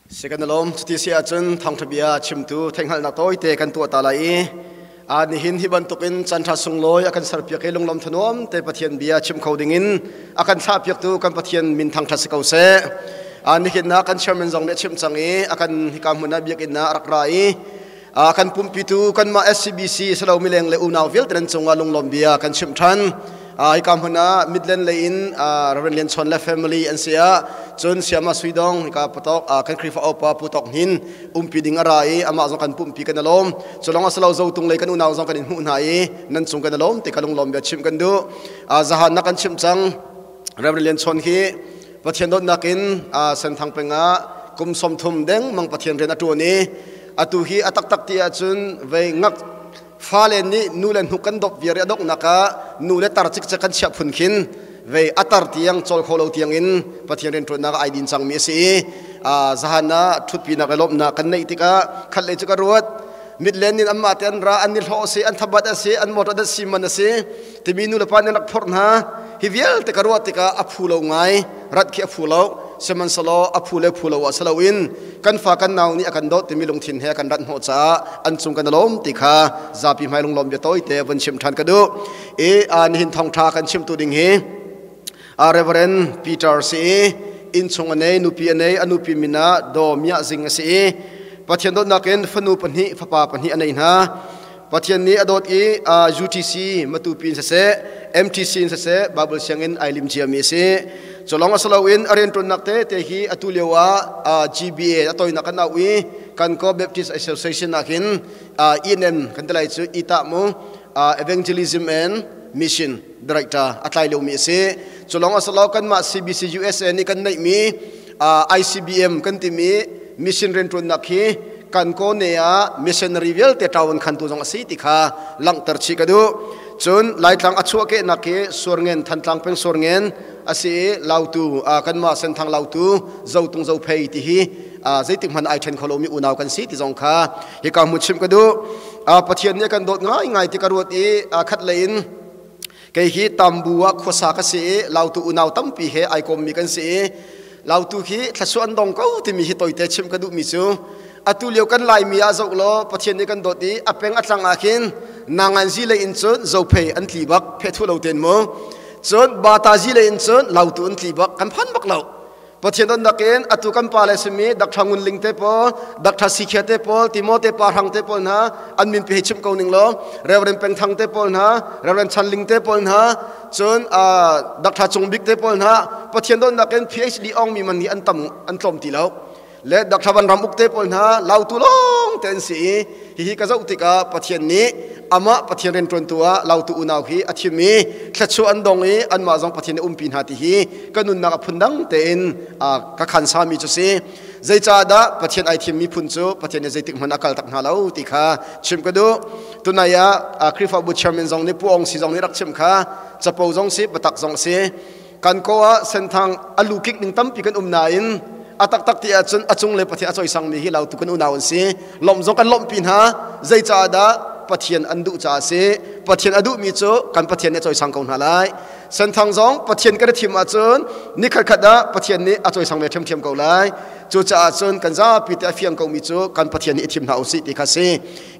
Second alom cuti si ahcun thawngṭha bia chimtu theihhngalhnak tawite kan tuah ta lai i a nihin hi bantukin caan ṭha sunglawi a kan serpiak i lunglawm thanuam te Pathian bia chim kho dingin a kan thlahpiaktu kan Pathian min thangṭhat si ko seh. A nihin na kan chairman zong nih a chimh cang i a kan hika hmun ah biakinn ah a rak ra i a kan pumpitu kanmah SCBC salo mileng le unau vialte nan cungah lunglawm bia kan chimh ṭhan. Hika hmun ah Midland lei in Reverend Lian Chawn le family an si ah cun Siama Suidong hika patok kan Khrihfa upa Pu Tok Hnin umpi ding a ra i amah zong kan pumpi kan i lawm. Culong a silo Zotung lei kan unau zong kan in hmuh hna i nan cung kan i lawm ti ka lunglawm bia chimh kan duh. Zahan na kan chimh cang Reverend Lian Chawn hi Pathian dawtnak in Senthang peng ah kum 30 deng mang Pathian rian a ṭuan i atu hi a taktak ti ahcun vei ngak fale nih nu le hnuk kan dop viar i a donghnak ah nu le tar cikcek kan chiah phun khin vei a tar tiang cawl kho lo tiang in Pathian rianṭuannak ah ai din cangmi a si i zahan ah ṭhutpinak le lawmhnak kan neih tikah khat lei cu ka ruat mitlen in anmah te an ra an ni hlawh a si an thabat a si an motor dat si man a si timi nu le pa nih an rak phorh hna hi vialte ka ruah tikah a phu lo ngai rat khi a phu lo sihmanhsehlaw a phu le phu lo ah si loin kan fa kan nau nih a kan dawt timi lungthin he kan rat hnawh caah an cung kan i lawm ti kha zapi hmai lunglawm bia tawite vun chim ṭhan ka duh i nihin thawngṭha kan chimtu ding hi Reverend Peter si i innchung a nei nupi a nei a nupi min ah Daw Miah Zing a si i Pathian dawtnak in fanu pahnih fapa pahnih a nei hna. Pathian nih a dawt i UTC Matupi in siseh MTC in siseh Bible sianginn ai lim ciami a si. Culong a si loin a rianṭuannak tete hi atu lio ah GBA a toinak kan auh i kan ko Baptist Association ah khin ENM kan ti lai cu ita mu Evangelism and Mission Director a tlai lomi a si. Culong a si lo kanmah CBC USA nih kan neihmi ICBM kan timi mission rianṭuannak hi kan kawne ah missionary vialte ṭawan khantu zong a si ti kha langhter chih ka duh. Cun Laitlang a chuahkehnak hi Suarngen Thantlang peng Suarngen a si i Lautu kanmah Senthang Lautu Zotung Zophei ti hi zeitik hmanh ai ṭhen kho lomi unau kan si ti zong kha hika hmun chimh ka duh. Pathian nih a kan dawt ngaingai ti ka ruat i khat lei in kei hi Tambu ah khuasa ka si i Lautu unau tampi he ai kawmmi kan si i Lautu khi thlasuah an dong ko timi hi toite chim ka duhmi cu atu lio kan Laimi ah zoh law Pathian nih kan dawt i a peng a tlang ah khin nanganzi lei in cun zophei an tli bak phethu lo ten mu cun batazi lei in cun Lautu an tli bak kan phan bak lo. Pathian donnak in atu kan pa le simi Dr. Ngun Ling te pawl, Dr. Sikhia te pawl, Timote pa Hrang te pawl hna an min pe chim ko ning law Reverend Peng Thang te pawl hna, Reverend Chan Ling te pawl hna, cun Dr. Cung Bik te pawl hna Pathian donnak in PhD ong mi man hi an tam an tlawm ti lo. Le Dr. Van Ram Uk te pawl hna lautu lawng te an si i hihi ka zoh tikah Pathian nih amah Pathian rianṭuantu ah lautu unau hi a thim i thluachuah an dong i anmah zong Pathian nih umpi hna ti hi ka nunnak a phundang tein ka khansami cu si. Zeicahdah Pathian ai thimmi phun cu Pathian nih zeitik hmanh a kal tak hna lo ti kha chim ka duh. Tunai ah Khrihfabu chairman zong nih Pu Ong Si zong nih rak chim kha capo zong si biatak zong si. Kan ko ah Senthang a lu kik ning tampi kan um nain a taktak ti ahcun a cung le Pathian a cawisangmi hi lautu kan unau an si. Lawmh zong kan lawmhpi hna. Zeicaah dah Pathian an duh caah a si. Pathian a duhmi cu kan Pathian nih a cawisang ko hna lai. Senthang zong Pathian kan i thim ahcun nikhat khat ah Pathian nih a cawisang ve ṭhiamṭhiam ko lai. Cucaah cun kan zapi te a fiang komi cu kan Pathian nih i thim hna usih ti kha si.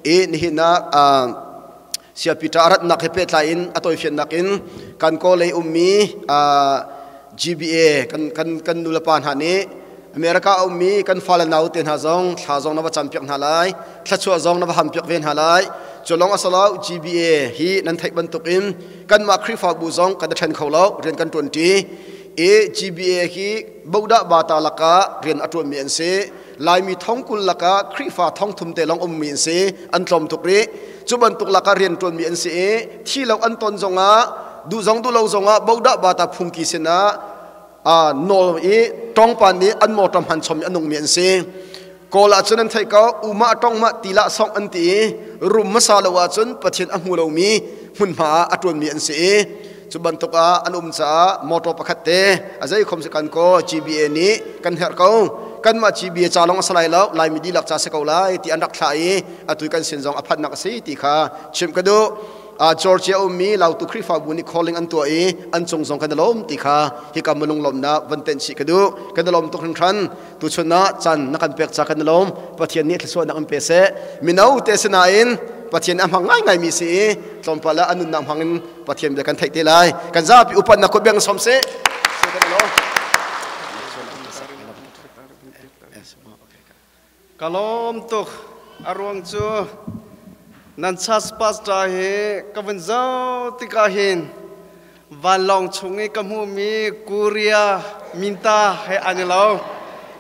I nihin ah Sia Peter a ratnak he pehtlai in a tawifiannak in kan kawlei ummi GBA kan kan kan nulepa hna nih America a ummi kan fale naute hna zong thla zong na va campiak hna lai, thluachuah zong na va hampiak ve hna lai. Cu lawng a si lo, GBA hi nan theih bantukin kanmah Khrihfabu zong kan i ṭhen kho lo, rian kan ṭuanṭi i GBA hi bodah bata lakah rian a ṭuanmi an si. Laimi 10,000 lakah Khrihfa 3,000 te lawng ummi an si, an tlawm tuk rih. Cu bantuk lakah rian ṭuanmi an si i thi lo an ton zongah duh zong duh lo zongah bodah bata phungki sinah nawl i tongpan nih an motor hman chom i a nungmi an si. Kawl ah cun an theih ko uma tong ma tila song an ti i rum hmasa lo ahcun Pathian a hmu lomi hmunhma ah a ṭuanmi an si i cu bantuk ah an um caah motor pakhat te a zei khom si kan ko GBA nih kan herh ko, kanmah GBA ca lawng a si lai lo, Laimi dihlak ca si ko lai ti an rak thlah i atu kan sin zong a phannak a si ti kha chimh ka duh. Georgia ummi Lautu Khrihfabu nih calling an tuah i an cung zong kan i lawm ti kha hika minung lawmnak van tenh chih ka duh. Kan i lawm tuk hringhran. Tuchun ah caan na kan pek ca kan i lawm. Pathian nih thluachuahnak in pe seh. Mino te sinain Pathian a hmang ngaingai mi si i tlawmpal ah a nunnak hmang in Pathian bia kan theih te lai. Kan zapi upatnak kut beng som seh. Ka lawm tuk. A ruang cu nan church pastor hi ka vun zoh tikah hin vanlawng chung i ka hmuhmi Korea minta he an i lo.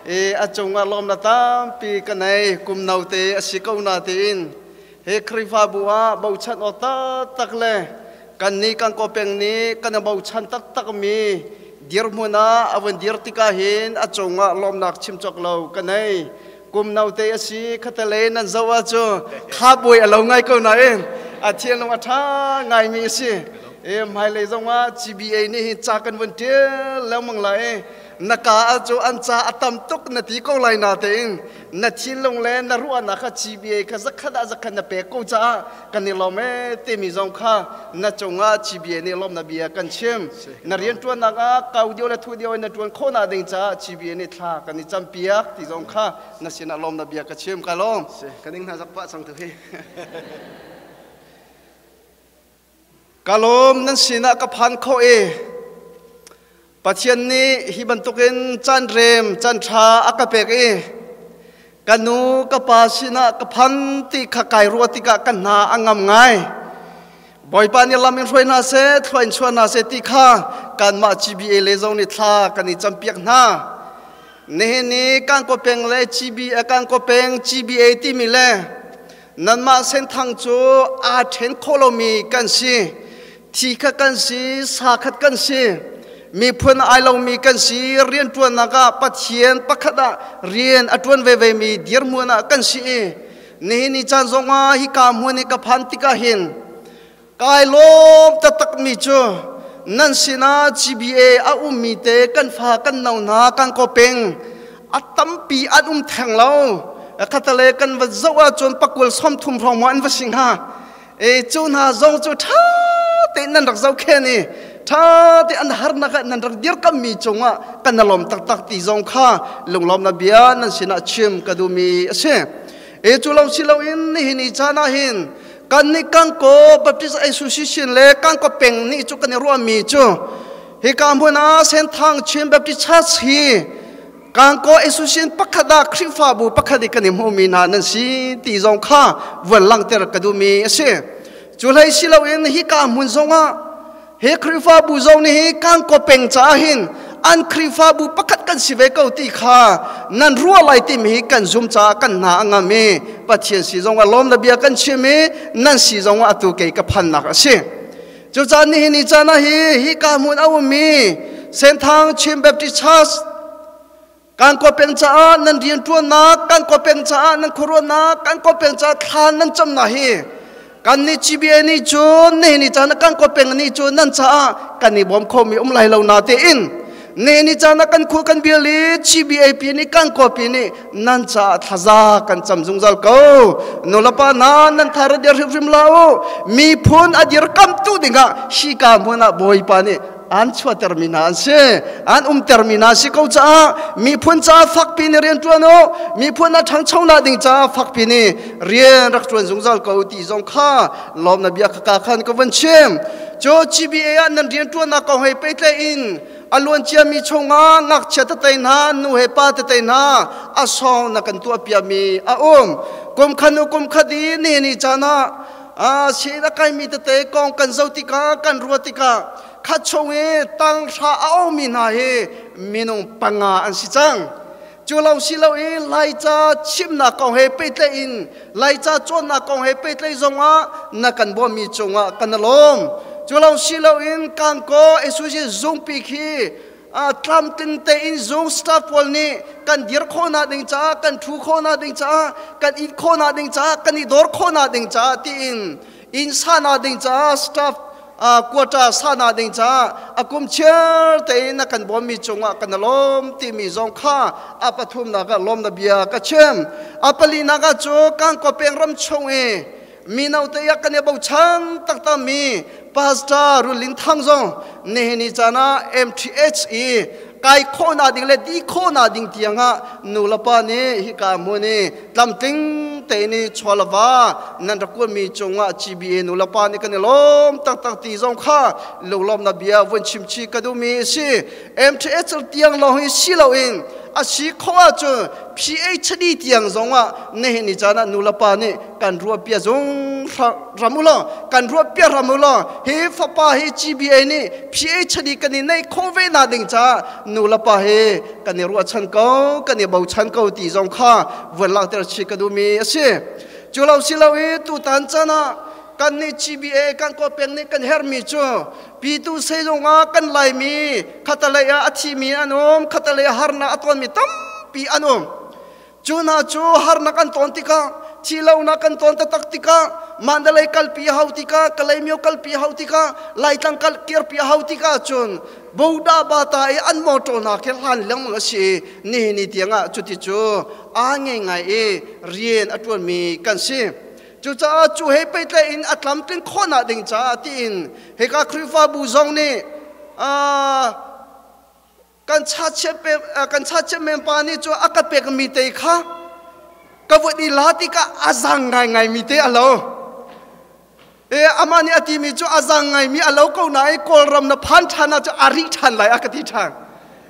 I a cungah lawmnak tampi ka nei. Kum note a si ko na tiin hi Khrihfabu ah bochan awk taktak le kannih kan kawpeng nih kan i bochan taktakmi dirhmun ah a vun dir tikah hin a cungah lawmnak chim cawk lo ka nei. Kum note a si khatale nan zoh ah cu kha buai a lo ngai ko nain a thianlung a ṭha ngaimi a si. E hmailei zongah GBA nih hin ca kan vun ṭial lengmang lai. Na ka ah cu an ca a tam tuk na ti ko lai natein na thinlung le na ruahnak kha GBA kha zakhat ah zakhat na pek ko caah kan i lawm ee timi zong kha na cungah GBA nih lawmnak bia kan chim. Na rianṭuannak ah kau dio le thu dio in na ṭuan khawhnak ding caah GBA nih thla kan i campiak ti zong kha na sinah lawmnak bia ka chim. Ka lawm. Ka ning hna zak pah cang tu hi. Ka lawm nan sinah ka phan khawh i Pathian nih hi bantukin caan rem caan ṭha a ka pek i ka nu ka pa sinah ka phan ti kha kai ruah tikah ka hna a ngam ngai. Bawipa nih lam in hruai hna seh, thlua in chuah hna seh ti kha kanmah GBA le zong nih thla kan i campiak hna. Nihin ni Kankaw peng le GBA Kankaw peng GBA timi le nanmah Senthang cu aa ṭhen kho lomi kan si. Thi khat kan si, sa khat kan si. Miphun ai lomi kan si. Rianṭuannak ah Pathian pakhat ah rian a ṭuan vevemi dirhmun ah kan si i nihin ni caan zongah hika hmun i ka phan tikah hin kai lawm taktakmi cu nan sinah GBA a ummi te kan fa kan no hna kan ko peng a tampi an um theng lo. Khatale kan va zoh ahcun pakul 30 hrawng maw an va si hnga. E cu hna zong cu ṭha tein nan rak zohkhen i ṭha te an harnak ah nan rak dirkammi cungah kan lawm taktak ti zong kha lunglawmnak bia nan sinah chim ka duhmi a si. E cu lo si loin nihin i caan ah hin kan nih Kangkaw Baptist Association le Kangkaw peng nih cu kan i ruahmi cu hika hmun ah Senthang Chin Baptist Church hi Kangkaw Association pakhat ah Khrihfabu pakhat i kan i hmuhmi hna nan si ti zong kha van langhter ka duhmi a si. Cu hlei si loin hika hmun zongah hi Khrihfabu zong nih hi Kangkaw peng caah hin an Khrihfabu pakhat kan si ve ko ti kha nan ruah lai timi hi kan zum caah kan hna a ngam i Pathian si zong ah lawm na bia kan chim i nan si zong ah atu kei ka phannak a si. Cucaah nihin ni caan ah hi hika hmun a ummi Senthang Chin Baptist Church kan kawpeng caah nan rianṭuannak, kan kawpeng caah nan khuaruahnak, kan kawpeng caah thla nan camnak hi kan nih GBA nih cun nihin ni caan ah kan kawpeng nih cun nan caah kan i bawm khomi um lai lo na tein nihin ni caan ah kan khua kan bial i GBAP nih kan kawpi nih nan caah thlaza kan cam zungzal ko. Nulepa hna nan thar a dir hrimhrim la u. Miphun a dirkamtu dingah hika hmun ah Bawipa nih an chuahtermi hna an si, an umtermi hna si ko caah miphun caah fakpi nih rian ṭuan u, miphun a ṭhangchonak ding caah fakpi nih rian rak ṭuan zungzal ko ti zong kha lawmnak bia kha ka khan ka vun chim. Cu GBA ah nan rian ṭuannak kong he pehtlaih in a luanciami chungah ngakchia tete hna, nu he pa tete hna a sawng na kan tuahpiakmi a um. Kum khat u kum khat i nihin ni caan ah sin a kaimi tete kong kan zoh tikah kan ruah tikah khat chung i tang hra a omi hna hi minung panga an si cang. Cu lo si lo i Laica chimnak kong he pehtlaih in Laica cawnnak kong he pehtlaih zongah na kan bawmmi cungah kan i lawm. Cu lo si lo in Kangkaw Association zungpi khi tlamtling tein zung staff pawl nih kan dir khawhnak ding caah, kan ṭhu khawhnak ding caah, kan it khawhnak ding caah, kan i dor khawhnak ding caah tiin inn sahnak ding caah staff quota sahnak ding caah a kum chiar tein na kan bawmmi cungah kan i lawm timi zong kha a pathumnak ah lawmnak bia ka chim. A palinak ah cu Kangkaw peng ram chung i Mino te ah kan i bochan taktak mi Pastor Rulin Thang zong nihin ni caan ah MTH i kai khawhnak ding le di khawhnak ding tiangah nu le pa nih hika hmun i tlamtling tein i chawlava nan rak kuatmi cungah GBA nu le pa nih kan i lawm taktak ti zong kha lunglawmnak bia vun chim chih ka duhmi a si. MTH tiang lawng hi si loin a si khawh ahcun PhD tiang zongah nihin ni caan ah nu le pa nih kan ruah pia zung ram u law kan ruah pia ram u law hi fapa hi GBA nih PhD kan i neih khawh ve na ding caah nu le pa hi kan i ruahchan ko kan i bochan ko ti zong kha vun langhter chih ka duhmi a si. Cu lo si lo i tutan chan ah kan nih GBA kan kaw peng nih kan herhmi cu pitu seizung ah kan Laimi khatalei ah a thimi an um, khatalei ah harnak a tonmi tampi an um. Cu hna cu harnak an ton tikah, thihlonak kan ton taktak tikah, Mandalay kalpi a hau tikah, Kalaymyo kalpi a hau tikah, Laitlang kal kirpi a hau tikah cun Boda Bata i an motor hna khi hlan lengmang a si i nihin ni tiangah cuti cu aa ngei ngai i rian a ṭuanmi kan si. Cucaah cu he pehtlaih in a tlamtlin khawhnak ding caah tiin hika Khrihfabu zong nih kan chachiat men pa nih cu a ka pekmi te kha ka vun i la tikah a zang ngaingaimi te a lo. E amah nih a timi cu a zang ngaimi a lo ko nain Kawlram na phan ṭhan ah cu a ri ṭhan lai a ka ti ṭhan.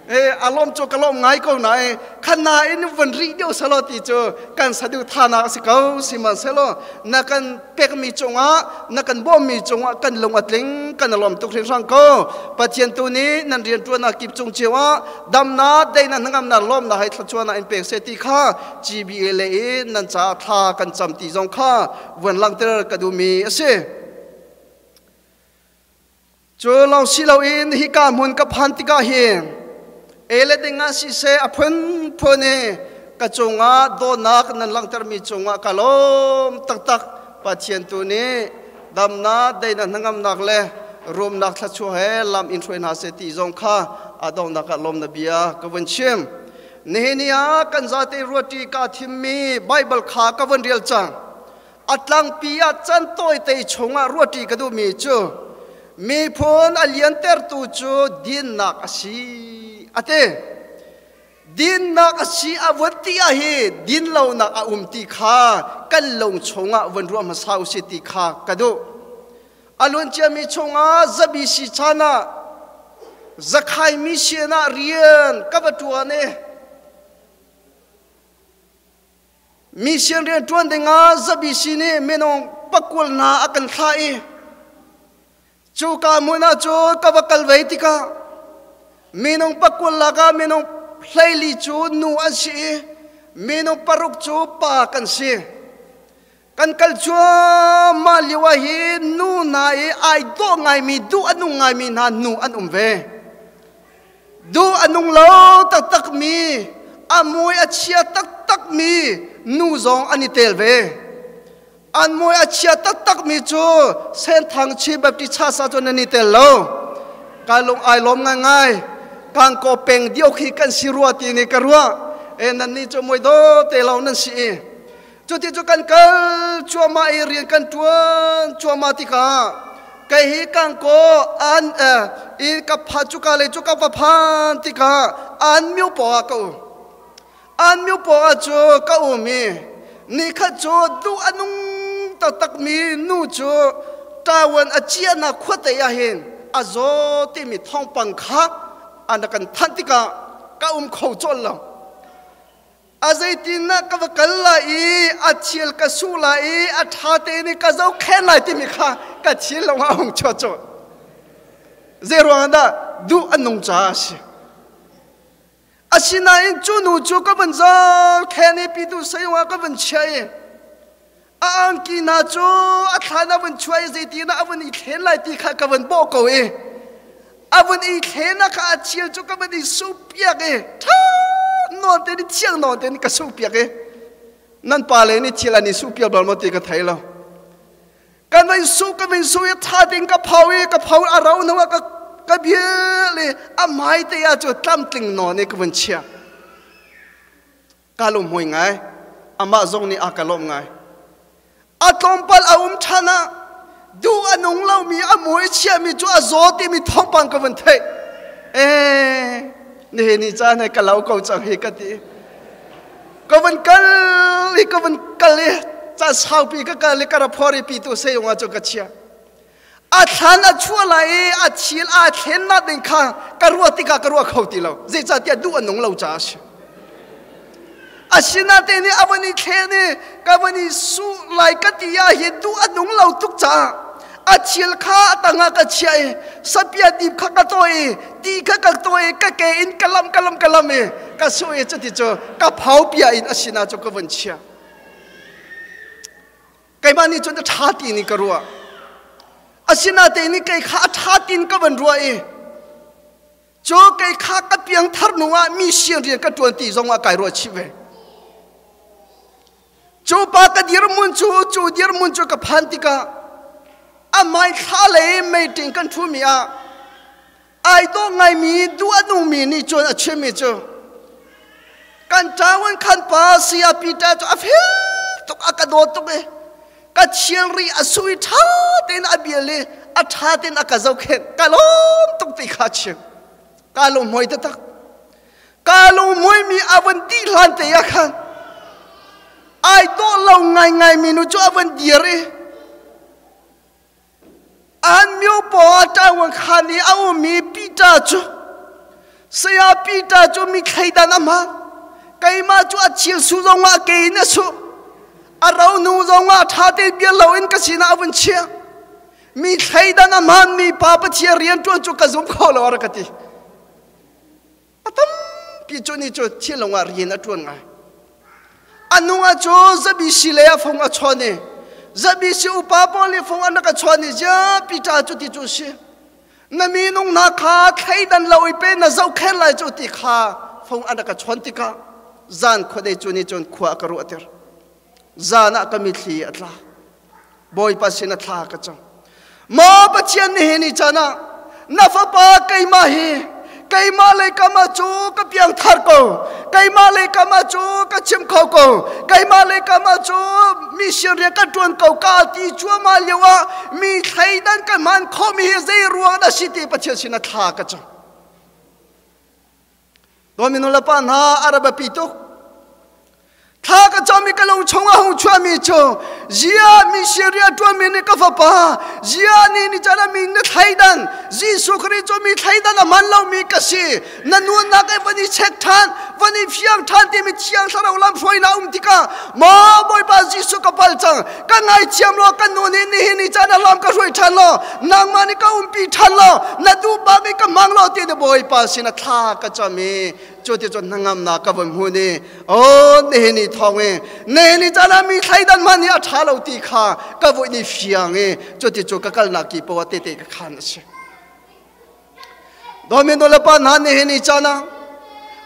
E a lawm cu ka lawm ngai ko nain khan nain vun ri deuh selaw ti cu kan saduhthahnak a si ko. Sihmanhsehlaw na kan pekmi cungah na kan bawmmi cungah kan lung a tling, kan i lawm tuk hringhran ko. Pathian tu nih nan rianṭuannak kip cung cio ah damnak, daihnak, hnangamnak, lawmnak he thluachuahnak in pek seh ti kha GBA le in nan caah thla kan cam ti zong kha vun langhter ka duhmi a si. Cu lawng si loin hika hmun ka phan tikah hin ele ding ah siseh a phunphun i ka cungah dawtnak nan langhtermi cungah ka lawm taktak. Pathian tu nih damnak, daihnak, hnangamnak le rumnak thluachuah he lam in hruai hna seh ti zong kha a donghnak ah lawmnak bia ka vun chim. Nihin ni ah kan zate ruati kaa thimmi Baibal kha ka vun rel cang. A tlangpi ah can tawite chungah ruahṭi ka duhmi cu miphun a liantertu cu dinnak a si, a ti. Dinnak a si a vun ti ah hi dinlonak a um ti kha kan lung chungah vun ruah hmasa u si ti kha ka duh. A luanciami chungah zabi si chan ah zakhai mi sinah rian ka va ṭuan i Mission rianṭuan dingah zabi nih minung pakul hna a kan thlah i cuka hmun ah cun ka va kal ve tikah minung pakul lakah minung 14 cu nu an si i minung paruk cu pa kan si. Kan kal cuahmah lio ah hin nu hna i ai dawh ngaimi, duh a nung ngaimi hna nu an um ve. Duh a nung lo taktakmi, a mui a chia taktakmi nu zong an i tel ve. An mui a chia taktakmi cu Senthang Chin Baptist Church ah cun an i tel lo. Ka lung ai lawm ngaingai. Kangkaw peng dio khi kan si rua ti nih ka ruah. E nan nih cu mui daw te lo nan si i. Cuti cu kan kal cuahmah i rian kan ṭuan cuahmah tikah kei hi kangkaw an i ka pha cuka lei cu ka va phan tikah an myu paw ah ka um. An myu paw ah cu ka um i nikhat cu duh a nung taktakmi nu cu ṭawan a ciahnak khuate ah hin a zaw timi thawngpang kha an rak kan thanh tikah ka um kho colh lo. A zeitinah ka va kal lai i a thil ka su lai i a ṭha tein i ka zohkhenh lai timi kha ka thil lawngah a hung chuah colh. Zei ruangah dah duh a nung caah a si. Asinain cu nu cu ka vun zohkhenh i pitu sayung ah ka vun chiah i a angki hna cu a thlan a vun chuah i zeitinah a vun i thlen lai ti kha ka vun bawh ko i a vun i thlen ah kha a thil cu ka vun i suhpiak i ṭha nawn tein thiang nawn tein ka suhpiak i nan pale nih thil an i suhpiak bal maw ti ka thei lo. Kan van suh ka van suh i ṭha tein ka phau i ka phau a ro hnu ah ka ka bil i a hmai te ah cu tlamtling nawn i ka vun chiah. Ka lunghmui ngai. Amah zong nih a ka lawmh ngai. A tlawmpal a um ṭhan ah duh a nung lomi a mui chiami cu a zaw timi thawngpang ka vun theih. Ee, nihin ni caan he ka lo ko cang hi ka ti. Ka vun kal i ka vun kal i caan saupi ka kal i ka ra phori pi tu sayung ah cu ka chia. A thlan a chuah lai i a thil aa thlennak ding kha ka ruah tikah ka ruah kho ti lo. Zeicahtiah duh a nung lo caah a si. Asinain nih a van i thlen i ka van i su lai ka ti ah hin duh a nung lo tuk caah a thil kha a tangah ka chiah i sapia dip kha ka tawi i ti kha ka tawi i ka ke in ka lam ka lam ka lam i ka su i cuti cu ka phau pia in a sinah cu ka vun chiah. Keimah nih cun a ṭha ti in ka ruah. Asinain nih kei kha a ṭha tiin ka van ruah i cu kei kha ka piangthar hnu ah mi sian rian ka ṭuan ti zong ah kai ruah chih ve. Cu pa ka dirhmun cu cu dirhmun cu ka phan tikah a hmaithla lei meeting kan ṭhumi ah ai dawh ngaimi duh a nungmi nih cun a chimmi cu kan ṭawan khan pa saya Peter cu a fel tuk a ka dawt tuk i ka thilri a sui ṭha tein a bial i a ṭha tein a ka zohkhenh ka lawm tuk ti kha chim ka lunghmuai taktak ka lunghmuai mi a van dih hlan te ah khan ai dawh lo ngaingai mi nu cu a van dir i An myo paw Taiwan khan i a ummi Peter cu saya Peter cu mi thleidan a hman. Keimah cu a thil su zongah ke in a su. A ro nu zongah ṭha tein bia loin ka sinah a vun chiah. Mi thleidan a hmanmi pa Pathian rian ṭuan cu ka zum kho lo a rak ka ti. A tampi cu ni cu thinlung ah rian a ṭuan ngai. A nung ah cu zabisi lei ah fung a chawn i zabisi upa pawl nih fung an rak a chawn i zia Peter cu ti cu si. Na minung hna kha thleidan lo i pe na zohkhen lai cu ti kha fung an rak a chawn tikah zan khuadei cu nih cun khua a ka ruahter. Zan ah ka mitthli a tla. Bawipa sin a thla ka cam. Maw Pathian nihin ni caan ah na fapa keimah hi keimah lei kam ah cu ka piang thar ko keimah lei kam ah cu ka chim kho ko keimah lei kam ah cu mi sin rian ka ṭuan ko ka ti cuahmah lio ah mi thleidan ka hman khawhmi hi zei ruang dah si ti Pathian sin a thla ka cam. Dawmi nu le pa hna a ra biapi tuk. Thla ka cawmi ka lung chungah hung chuahmi cu zia mi Syria ṭuanmi nih ka fapa zia nih ni caan ah mi na thleidan Jesuh Khrih cu mi thleidan a hman lomi ka si na nunnak i van i check ṭhan van i fiang ṭhan timi thiang thlarau lam hruainak um tikah maw Bawipa Jesuh ka pal cang ka ngaithiam law ka nu nih nihin ni caan ah lam ka hruai ṭhan law nangmah nih ka umpi ṭhan law na duh bak i ka hmang law ti na Bawipa sin a thla ka cam i cu ti cun hnangamnak ka vun hmun i aw nihin ni thawng i nihin ni caan ah mi thleidan hmanh hi a ṭha lo ti kha ka vui ni fiang i cu ti cu ka kalnak ki poah tete ka khan a si. Dawmi nulepa hna nihin ni caan ah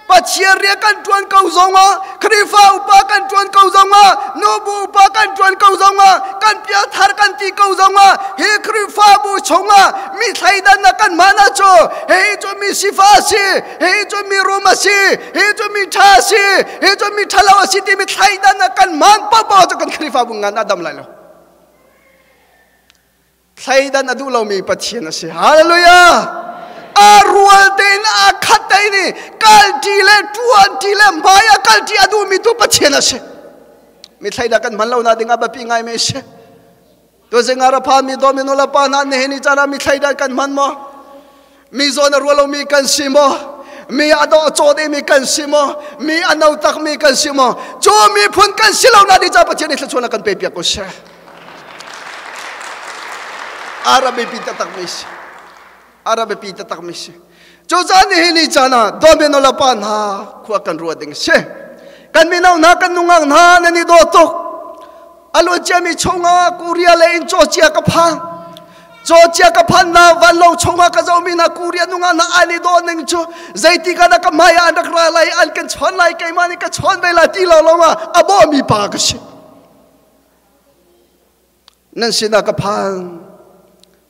Pathian rian kan ṭuan ko zongah Khrihfa upa kan ṭuan ko zongah nubu upa kan ṭuan ko zongah kan piangthar kan ti ko zongah hi Khrihfabu chungah mi thleidannak kan hman ah cu hi cu mi sifa a si hi cu mi rum a si hi cu mi ṭha a si hi cu mi ṭhalo a si timi thleidannak kan hman paohpaoh cu kan Khrihfabu ngan a dam lai lo. Thleidan a duh lomi Pathian a si. Hallelujah! A rual tein a khat tein i kalṭi le ṭuanṭi le hmai a kalṭi a duhmi tu Pathian a si. Mi thleidan kan hman lo na ding ah biapi ngaimi a si. Tuzing ah ra mi dawmi nu le pa hna nihin ni caan ah mi thleidan kan hman maw? Mi zawn a rual lomi kan si maw? Mi a dawh a caw dehmi kan si maw? Mi a no takmi kan si maw? Cu miphun kan si lo na ding caah Pathian nih thluachuah kan pe piak ko seh. Arabi pi taktak mi si. Arabi pi taktak mi si. Cu caan ni hi ni caan ah dawmi no le pa hna khua kan ruat ding si. Kan mino hna kan nungak hna nan i daw tuk. A luanciami chungah Korea lei in cawcia ka phan. Cawcia ka phan na vanlawng chungah ka zohmi hna Korea nungak hna an i dawh ning cu zeitik ah dah ka hmai ah an rak ra lai an kan chawn lai keimah nih ka chawn ve lai ti lo lawngah a bawhmi pa ka si. Nan sinah ka phan.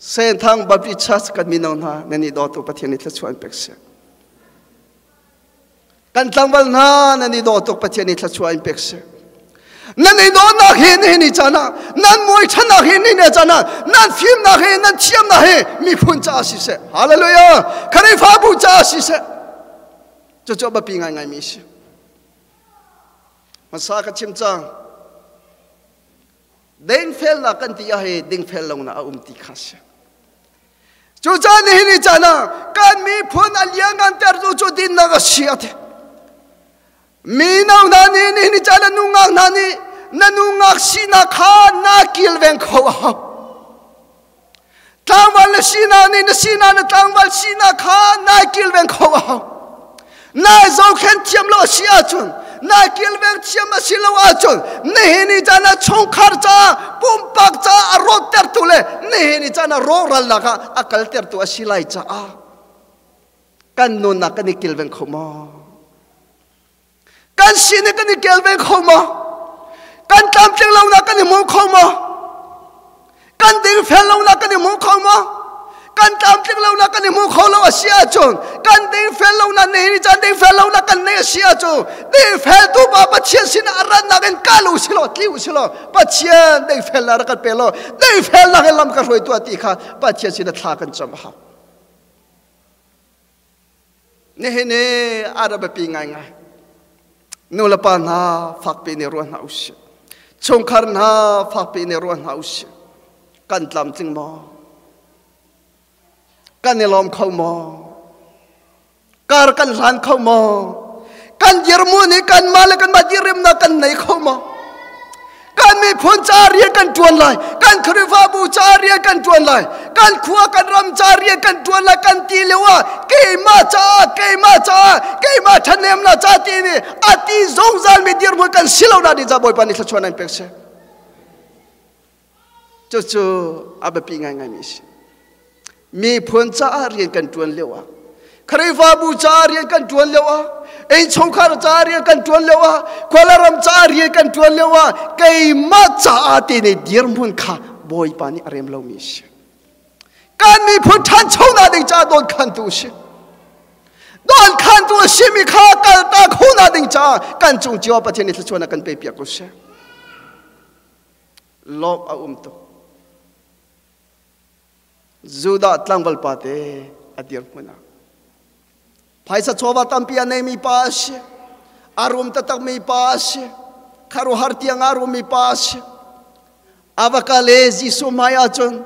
Senthang Baptist Church kan mino hna nan i dawtu Pathian nih thluachuah an pek seh. Kan tlangval hna nan i dawh tuk Pathian nih thluachuah in pek seh. Nan i dawtnak hi nihin ni caan ah, nan muaichannak hi nihin ni caan ah, nan fimnak hi, nan thiamnak hi miphun caah siseh. Hallelujah! Khrihfabu caah siseh. Cucu a biapi ngaingaimi a si. Hmasa ka chim cang. Dingfelnak kan ti ah hi dingfel lonak a um ti kha si. Cucaah nihin ni caan ah kan miphun a lianganter tu cu dinnak a si a ti. Mino hna nih nihin ni caan ah nungak hna nih na nungak sinak kha na kilveng kho a hau. Tlangval na sinak nih na sinak na tlangval sinak kha na kilveng kho a hau. Na zohkhenh thiam lo a si ahcun na kilveng thiam a si lo ahcun nihin ni caan ah chungkhar caah pumpak caah a rawttertu le nihin ni caan ah rawhralnak ah a kaltertu a si lai caah kan nunnak kan i kilveng kho maw? Kan sining kan i kelveng kho maw? Kan tlamtling lonak kan i hmu kho maw? Kan dingfel lonak kan i hmu kho maw? Kan tlamtling lonak kan i hmu kho lo a si ahcun kan dingfel lonak ne ni caan dingfel lonak kan nei a si ahcun dingfel tu pa Pathian sinah a rannak in kal u si law tli u si law Pathian dingfelnak rak kan pe law dingfelnak in lam ka hruai tuah ti kha Pathian sinah thla kan cam a hau. Nihin i a ra biapi ngaingai. Nu le pa hna fakpi nih ruah hna usih. Chungkhar hna fakpi nih ruah hna usih. Kan tlamtling maw? Kan i lawm kho maw? Kar kan hlan kho maw? Kan dirhmun hi kanmah le kanmah dirhrimnak kan nei kho maw? Kan miphun ca rian kan ṭuan lai, kan Khrihfabu ca rian kan ṭuan lai, kan khua kan ram ca rian kan ṭuan lai kan ti lio ah keimah caah keimah caah keimah ṭhahnemnak ca ti nih a ti zungzal mi dirhmun kan si lo nak ding ca Bawipa nih thluachuah nan pek seh. Cucu a biapi ngaingaimi a si. Miphun caah rian kan ṭuan lio ah, Khrihfabu caah rian kan ṭuan lio ah, innchungkhar caah rian kan ṭuan lio ah, khualaram caah rian kan ṭuan lio ah, keimah caah ti nih dirhmun kha Bawipa nih a rem lomi a si. Kan miphun ṭhanchonak ding caah dawnkhantu a si. Dawnkhantu a simi kha kaltak kho ding caah kan cung cio Pathian nih thluachuahnak kan pe piak ko seh. Lawmh a um tuk. Judah tlangval pa te a dirhmun ah phaisa chawva tampi a neimi pa a si. A rum taktakmi pa a si. Kharuahar tiang a rummi pa a si. A va kal i Jesuh hmai ahcun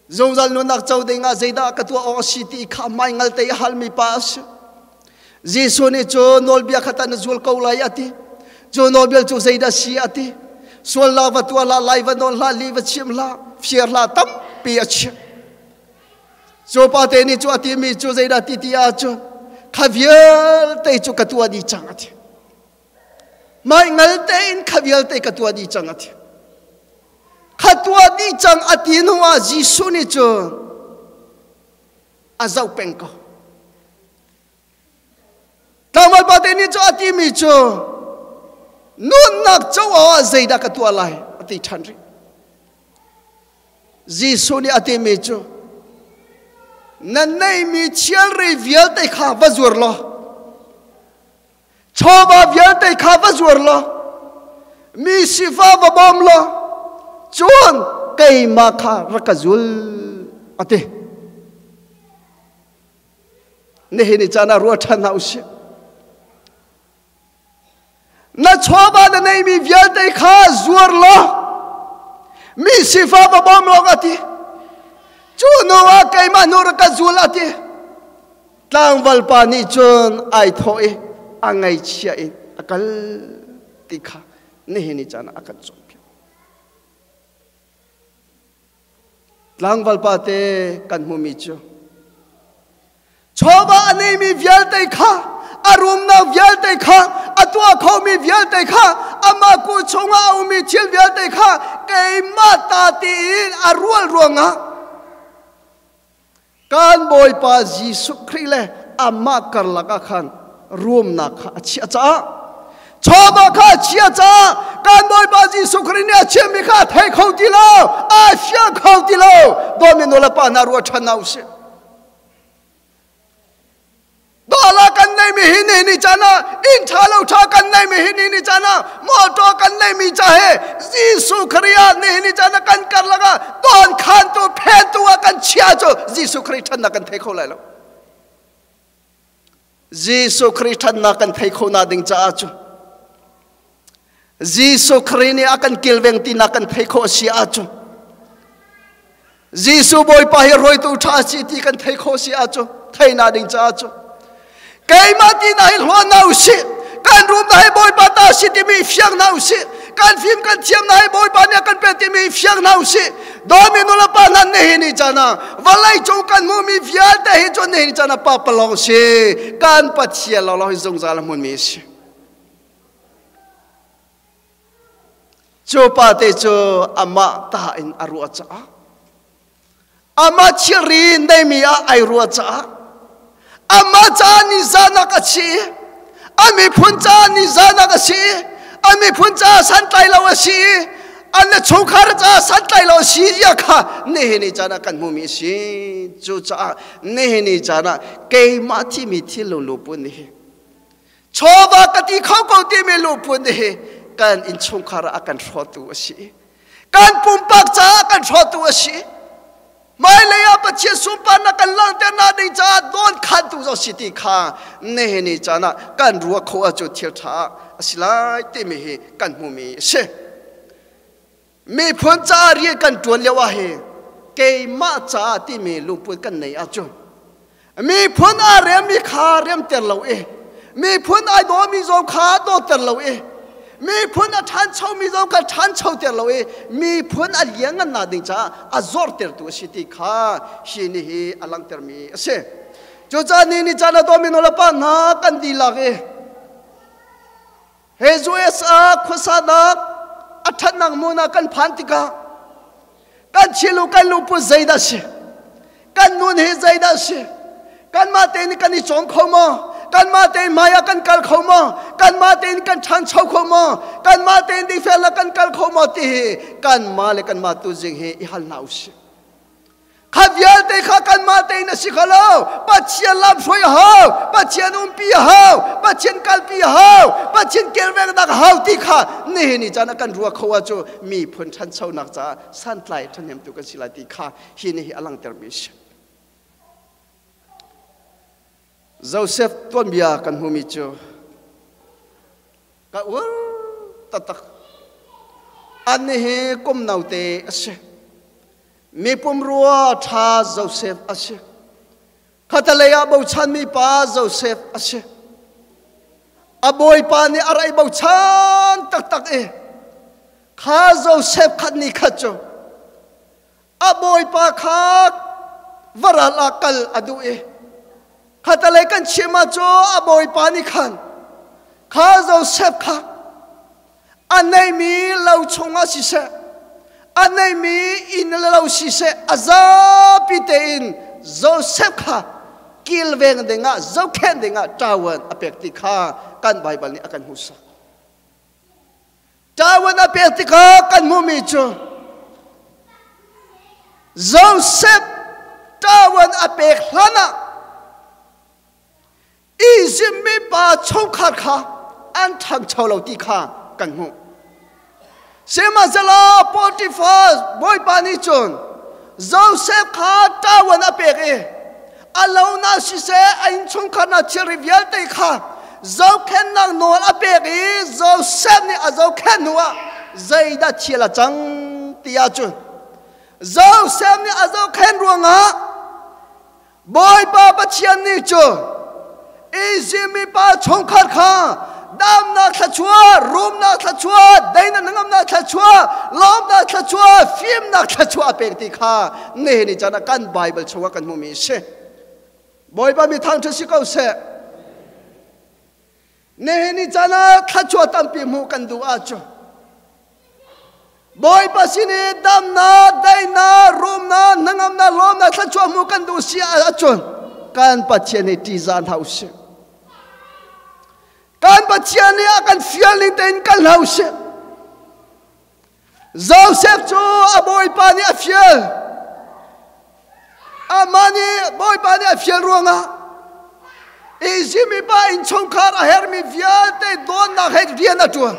zungzal nunnak co ding ah zeidah ka tuah awk a si ti kha hmaingal te i halmi pa a si. Jesuh nih cu nawlbia kha tan na zul ko lai a ti. Cu nawlbia cu zeidah si a ti. Sual la va tuah hlah, lai va nawn hlah, li va chim hlah, fir hlah tampi a chim. Cu pa te nih cu a timi cu zeidah ti ti ahcun kha vialte cu ka tuah dih cang a ti. Hmaingal tein kha vialte ka tuah dih cang a ti. Kha tuah dih cang a ti hnu ah Jesuh nih cun a zoh peng ko. Tlangval pa te nih cu a timi cu nunnak co ah zeidah ka tuah lai a ti ṭhan rih. Jesuh nih a timi cu na neihmi thilri vialte kha va zuar law chawva vialte kha va zuar law mi sifa va bawm law cun keimah kha rak ka zul a ti. Nihin ni caan ah ruah ṭhan hna usih. Na chawva na neimi vialte kha zuar law mi sifa va bawm law a ti. Cu hnu ah keimah hnu rak ka zul a ti. Tlangval pa nih cun ai thawh i a ngaihchia in a kal ti kha nihin ni caan ah a kan cawnpiak. Tlangval pa te kan hmumi cu chawva a neimi vialte kha a rumnak vialte kha a tuah khomi vialte kha amah ku chungah a ummi thil vialte kha keimah ta tiin a rual ruangah Kan Bawipa Jesuh Khrih le amah karlak ah khan rumnak kha a chiah caah chawva kha a chiah caah kan Bawipa Jesuh Khrih nih a chimmi kha a thei kho ti lo, a fiang kho ti lo. Dawmi nu le pa hna ruah ṭhan hna usih. Dawla kan nei. nei mi hi ni ni chan ah inn tha lo tha kan nei mi hi ni ni chan ah motor kan nei mi cha he Jesuh Khrih ah ni ni chan ah kan karlak ah don khan tu phen tu ah kan chia cu Jesuh Khrih thannak kan thei kho lai lo. Jesuh Khrih ṭhatnak kan thei kho na ding caah cu Jesuh Khrih nih a kan kilveng tinak kan thei khawh si ahcun Jesuh Bawipa hi rawitu ṭha si ti kan thei khawh si ahcun thei na ding caah cu keimah ti na hi hluan na usih kan rum na hi Bawipa ta si timi fiang na usih kan fim kan thiam na hi Bawipa nih a kan pek timi fiang na usih Dawmi nulepa hna nihin ni caan ah vawlei cung kan hmuhmi vialte hi cu nihin ni caan ah pa palawng si kan Pathian lawnglawng hi zungzal a hmunmi si. Cu pa te cu amah ta in a ruah caah amah thilri neimi ah ai ruah caah amah caah nizahnak a si a miphun caah nizahnak a si a miphun caah santlai lo a si an le chungkhar caah santlai lo a si zia kha nihin ni caan ah kan hmumi a si. Cucaah nihin ni caan ah keimah thimi thil lungput nih hi chawva ka ti kho ko timi lungput nih hi kan innchungkhar ah a kan hrawtu a si, kan pumpak caah kan hrawtu a si. Hmailei ah Pathian sunparnak kan langhternak ding caah dawn khantu zong si ti kha nihin ni caan ah kan ruah kho ahcun thil ṭha a si lai timi hi kan hmuhmi a si. Miphun caah rian kan ṭuan lio ah hi keimah caah timi lungput kan nei ahcun miphun aa remmi kha remter lo i miphun ai dawmi zong kha dawter lo i miphun a ṭhanchomi zong kha ṭhanchoter lo i miphun a lianngannak ding caah a zortertu a si ti kha hi nih hi a langhtermi a si. Cucaah ni ni caan a dawmi nulepa hna kan dihlak i he US ah khuasanak a ṭhatnak hmun ah kan phan tikah kan thilu kan lungput zeidah si, kan nun hi zeidah si, kanmah tein kan i cawm kho maw, kanmah tein hmai ah kan kal kho maw, kanmah tein kan ṭhangcho kho maw, kanmah tein dingfel ah kan kal kho maw ti hi kanmah le kanmah tu zing hi i hal hna usih. Kha vialte kha kanmah tein a si kho lo. Pathian lamhruai a hau, Pathian umpi a hau, Pathian kalpi a hau, Pathian kelvengnak a hau ti kha nihin ni caan ah kan ruah kho ahcun miphun ṭhanchonak caah santlai ṭhahnemtu kan si lai ti kha hi nih hi a langhtermi a si. Joseph tuanbia kan hmumi cu ka uar taktak. Annih hi kum note a si. Mi pumrua ṭha Josef a si. Khatalei ah bochanmi pa Josef a si. A bawipa nih a rai bochan taktak i kha Josef khat ni khat cu a bawipa kha varal ah kal a duh i khatalei kan chim ah cu a bawipa nih khan kha Josef kha A neimi lo chungah siseh, a neimi inn le lo siseh, a zapi tein Josef kha kilveng dingah, zohkhenh dingah ṭawan a pek ti kha kan Baibal nih a kan hmuhsak. Ṭawan a pek tikah kan hmuhmi cu Josef ṭawan a pek hlanah Izipt mipa chungkhar kha an ṭhangcho lo ti kha kan hmuh. Sihmanhsehlaw Potifar bawipa nih cun Josef kha ṭawan a pek i a lo na siseh a innchungkhar na thilri vialte kha zohkhenhnak nawl a pek i Josef nih a zohkhenh hnuah zeidah thil a cang ti ahcun Josef nih a zohkhenh ruangah Bawipa Pathian nih cu Izipt mipa chungkhar kha damnak thluachuah, rumnak thluachuah, deinak hnangamnak thluachuah, lawmnak thluachuah, fimnak thluachuah a pek ti kha nihin ni caan ah kan Baibal chungah kan hmuhmi a si. Bawipa mi thangṭhat si ko seh. Nihin ni caan ah thluachuah tampi hmuh kan duh ahcun Bawipa sin i damnak, daihnak, rumnak, hnangamnak, lawmnak, thluachuah hmuh kan duh si ahcun kan Pathian hi ṭihzah hna usih. Kan Pathian nih a kan fial ning tein kal hna usih. Joseph cu a bawipa nih a fial. Amah nih bawipa nih a fial ruangah. Izipt mipa innchungkhar a herhmi vialte dawtnak he rian a ṭuan.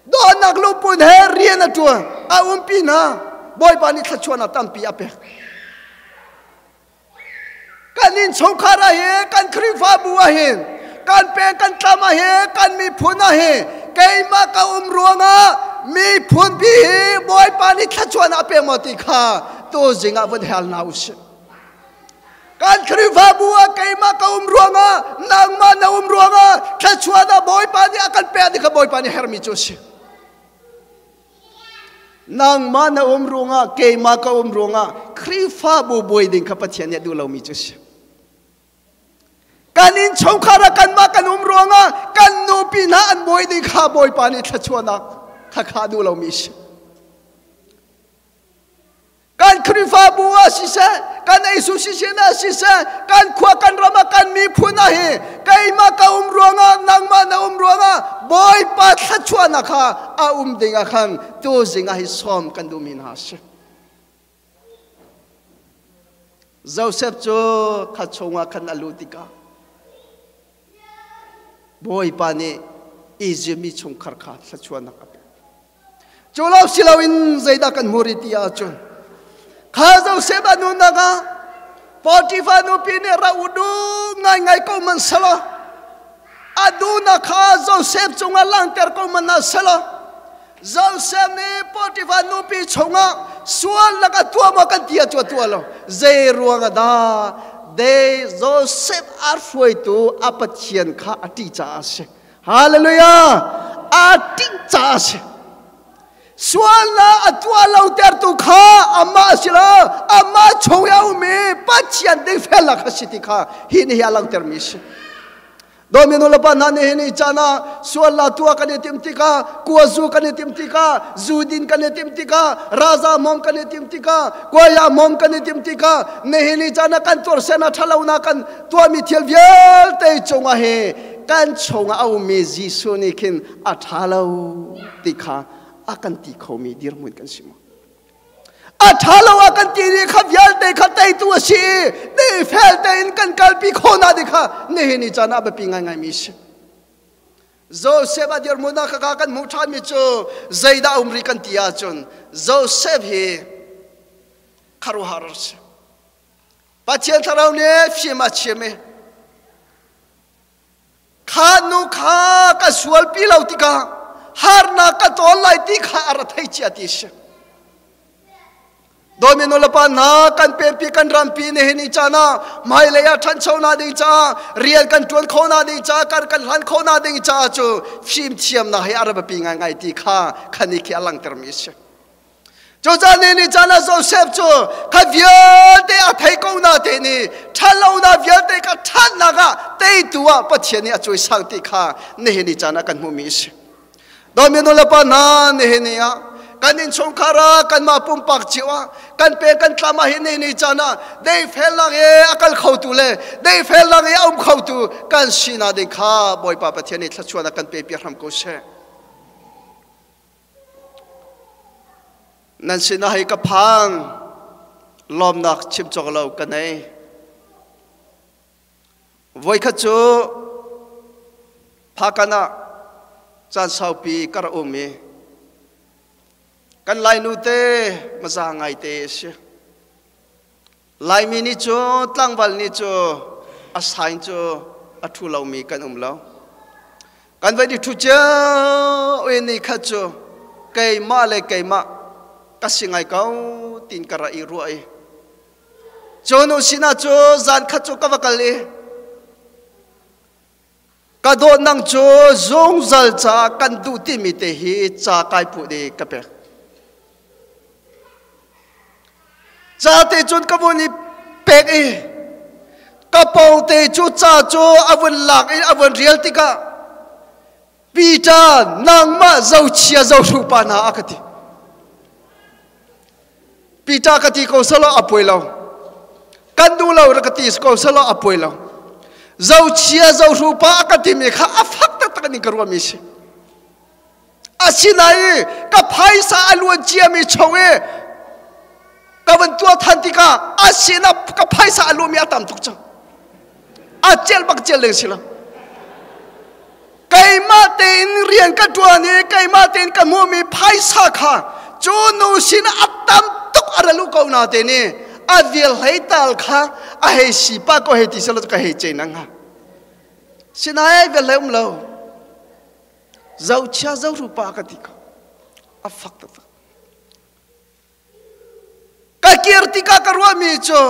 Dawtnak lungput he rian a ṭuan. A umpi hna. Bawipa nih thluachuahnak tampi a pek. Kan innchungkhar ah hin, kan Khrihfabu ah hin, kan peng kan tlam ah hin, kan miphun ah hin, keimah ka um ruangah miphun pi hi Bawipa nih thluachuahnak a pek maw ti kha tuzing ah vun hal hna usih. Kan Khrihfabu ah keimah ka um ruangah, nangmah na um ruangah thluachuahnak Bawipa nih a kan pek ti kha Bawipa nih herhmi cu a si. Nangmah na um ruangah, keimah ka um ruangah Khrihfabu buai ding kha Pathian nih a duh lomi cu a si. Kan innchungkhar ah kanmah kan um ruangah kan nupi hna an buai ding kha Bawipa nih thluachuahnak kha kha a duh lomi a si. Kan Khrihfabu ah siseh, kan association ah siseh, kan khua kan ram ah kan miphun ah hi keimah ka um ruangah nangmah na um ruangah Bawipa thluachuahnak kha a um ding ah khan tuzing ah hi sawm kan duhmi hna a si. Joseph cu kha chungah khan a luh tikah Bawipa nih Egypt mi chungkhar kha thluachuahnak a pek. Cu lo si loin zeidah kan hmu rih ti ahcun kha Joseph a nunnak ah Potiphar nupi nih ra u duh ngaingai ko man selaw a duhnak kha Joseph cungah langhter ko man ah selaw Joseph nih Potiphar nupi chungah sualnak a tuah maw kan ti ah cu a tuah lo. Zei ruangah dah de Joseph a hruaitu a Pathian kha a ṭih caah a si. Hallelujah! A ṭih caah a si. Sualnak a tuah lo tertu kha amah a si lo, amah chung i a ummi Pathian dingfelnak kha si ti kha hi nih hi a langhtermi a si. Dawmi nulepa hna nih hin i caan ah sual la tuah kan i timh tikah, kuazu kan i timh tikah, zu din kan i timh tikah, raza mom kan i timh tikah, kuaya mom kan i timh tikah, nihin i caan ah kan tuarsen a ṭhalonak kan tuahmi thil vialte cungah hi kan chungah a ummi Jesuh nih khin a ṭha lo ti kha a kan ti khomi dirhmun kan si maw? A ṭha lo a kan ti ni kha vialte kha teitu a si i ni fel tein kan kalpi khawhnak ding kha nihin ni caan ah biapi ngaingaimi a si. Joseph a dirhmun ah khaka kan hmuh ṭhanmi cu zeidah a um rih kan ti ahcun Joseph hi khuaruahhar a si. Pathian thlarau nih fim a chim i kha nu kha ka sualpi lo tikah harnak ka tawn lai ti kha a ra thei cia ti si. Dawmi nulepa hna kan pempi kan rampi nihin i caan ah hmailei ah ṭhanchonak ding caah rian kan ṭuan khawhnak ding caah kar kan hlan khawhnak ding caah cu fimthiamnak hi a ra biapi ngaingai ti kha khan i khi a langhtermi a si. Cucaah ni ni caan ah Joseph cu kha vialte a thei ko na te nih ṭhatlonak vialte kha ṭhatnak ah teitu ah Pathian nih a cawisang ti kha nihin ni caan ah kan hmuhmi a si. Dawmi nulepa hna nihin ni ah kan innchungkhar ah kanmah pumpak cio ah kan pe kan tlam ah hi ni ni caan ah deifelnak i a kal khotu le deifelnak i a um khotu kan sinak ding kha Bawipa Pathian nih thluachuahnak kan pe piak hram ko seh. Nan sinah hi ka phang lawmnak chim cawk lo ka nei. Voikhat cu Phakan ah caan saupi ka rak um i kan Lainu te maza ngai te a si. Laimi nih cu tlangval nih cu a sain cu a ṭhu lomi kan um lo. Kan vai di ṭhu cio i ni khat cu keimah le keimah ka si ngai ko tiin ka ra i ruah i cu nu sinah cu zan khat cu ka va kal i Ka dawt nang cu zungzal caah kan duh timi te hi ca kai puh di ka pek. Ca te cun ka vun i pek i ka pawng te cu ca cu a vun lak i a vun rial tikah Peter nangmah zochia zohru pa hna a ka ti. Peter ka ti ko selaw a poi lo. Kan duh lo ra ka ti ko selaw a poi lo. Zochia zohru pa a ka timi kha a fak taktak in ka ruahmi si. Asinain ka phaisa a luan ciami chung i ka van tuah than tikah a sinah ka phaisa a luami a tam tuk cang. A cel bak cel ding si lo. Keimah tein rian ka ṭuan i keimah tein ka hmuhmi phaisa kha cu nu sin a tam tuk a ra lu ko na te nih a vial hlei tal kha a hei si pa ko hei ti selo ka hei ce nang ha. Sinai vel hlei um lo. Zochia zorupa ka ti ko. A fak taktak. Ka kir tikah ka ruahmi cu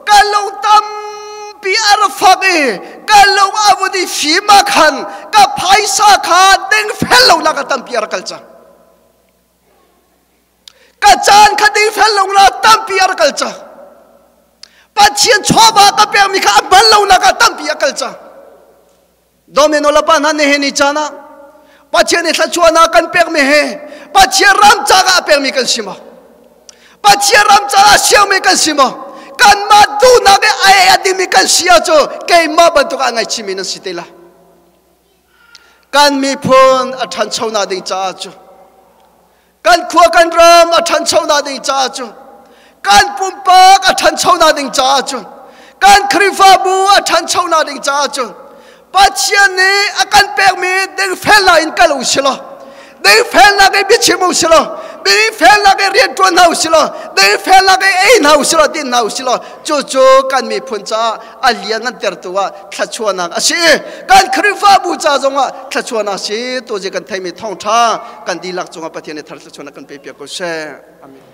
ka lung tampi a ra fak i ka lung a vun i fim ah khan ka phaisa kha dingfel lonak a tampi a rak kal cang. Ka caan kha dingfel lonak tampi a rak kal cang. Pathian chawva ka pekmi kha a hman lonak ah tampi a kal cang. Domino la pa hna nihin ni caan ah Pathian nih thluachuahnak kan pekmi he Pathian ram caah a pekmi kan si maw? Pathian ram caah siangmi kan si maw? Kanmah duhnak i ai a dimi kan si ahcun keimah bantuk ah ngaihchihmi nan si te lai. Kan miphun a ṭhanchonak ding caah cu kan khua kan ram a ṭhanchonak ding caah cu kan pumpak a ṭhanchonak ding caah cu kan Khrihfabu a ṭhanchonak ding caah cu Pathian nih a kan pekmi dingfelnak in kal u silaw dingfelnak in biachim u silaw dingfelnak in rianṭuan hna u silaw dingfelnak in ei hna u silaw din hna u silaw cucu kan miphun caah a lian ngantertu ah thluachuahnak a si kan Khrihfabu ca zongah thluachuahnak si tu zi kan theimi thawngṭha kan dihlak cungah Pathian nih thar thluachuahnak kan pe piak ko seh. Amen.